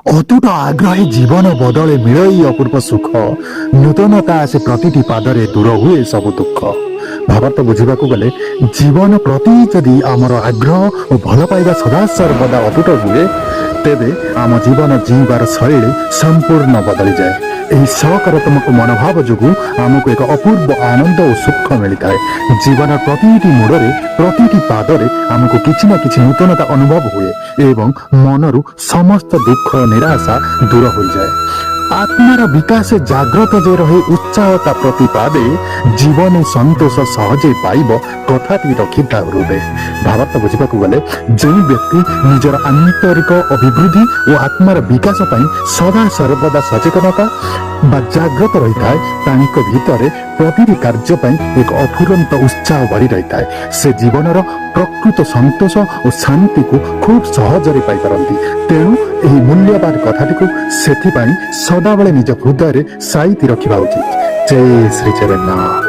ଅତୁଟ ଆଗ୍ରହେ ଜୀବନ ବଦଳେ, ମିଳଇ ଅପୂର୍ବ ସୁଖ। ନୂତନତା ଆସେ ପ୍ରତିଟି ପାଦରେ, ଦୂର ହୁଏ ସବୁ ଦୁଃଖ। ଭାବାର୍ଥ ବୁଝିବାକୁ ଗଲେ, ଜୀବନ ପ୍ରତି ଯଦି ଆମର ଆଗ୍ରହ ଓ ଭଲ ପାଇବା ସଦା ସର୍ବଦା ଅତୁଟ ହୁଏ, ତେବେ ଆମ ଜୀବନ ଜୀଇଁବାର ଶୈଳୀ ସମ୍ପୂର୍ଣ୍ଣ ବଦଳିଯାଏ। ଏହି ସକାରାତ୍ମକ ମନୋଭାବ ଯୋଗୁଁ ଆମକୁ ଏକ ଅପୂର୍ବ ଆନନ୍ଦ ଓ ସୁଖ ମିଳିଥାଏ। ଜୀବନର ପ୍ରତିଟି ମୋଡ଼ରେ, ପ୍ରତିଟି ପାଦରେ ଆମକୁ କିଛି ନା କିଛି ନୂତନତା ଅନୁଭବ ହୁଏ ଏବଂ ମନରୁ ସମସ୍ତ ଦୁଃଖ, ନିରାଶା ଦୂର ହୋଇଯାଏ। ଆତ୍ମାର ବିକାଶେ ଜାଗ୍ରତ ଯେ ରହେ ଉତ୍ସାହ ତା ପ୍ରତିପାଦେ, ଜୀବନେ ସନ୍ତୋଷ ସହଜେ ପାଇବ, କଥାଟି ରଖିଥା ହୃଦେ। ଭାବାର୍ଥ ବୁଝିବାକୁ ଗଲେ, ଯେଉଁ ବ୍ୟକ୍ତି ନିଜର ଆନ୍ତରିକ ଅଭିବୃଦ୍ଧି ଓ ଆତ୍ମାର ବିକାଶ ପାଇଁ ସଦା ସର୍ବଦା ସଚେତନତା ବା ଜାଗ୍ରତ ରହିଥାଏ, ତାଙ୍କ ଭିତରେ ପ୍ରତିଟି କାର୍ଯ୍ୟ ପାଇଁ ଏକ ଅଫୁରନ୍ତ ଉତ୍ସାହ ଭରି ରହିଥାଏ। ସେ ଜୀବନର ପ୍ରକୃତ ସନ୍ତୋଷ ଓ ଶାନ୍ତିକୁ ଖୁବ୍ ସହଜରେ ପାଇପାରନ୍ତି। ତେଣୁ ଏହି ମୂଲ୍ୟବାନ କଥାଟିକୁ ସେଥିପାଇଁ ସଦାବେଳେ ନିଜ ହୃଦୟରେ ସାଇତି ରଖିବା ଉଚିତ। ଜୟ ଶ୍ରୀ ଜଗନ୍ନାଥ।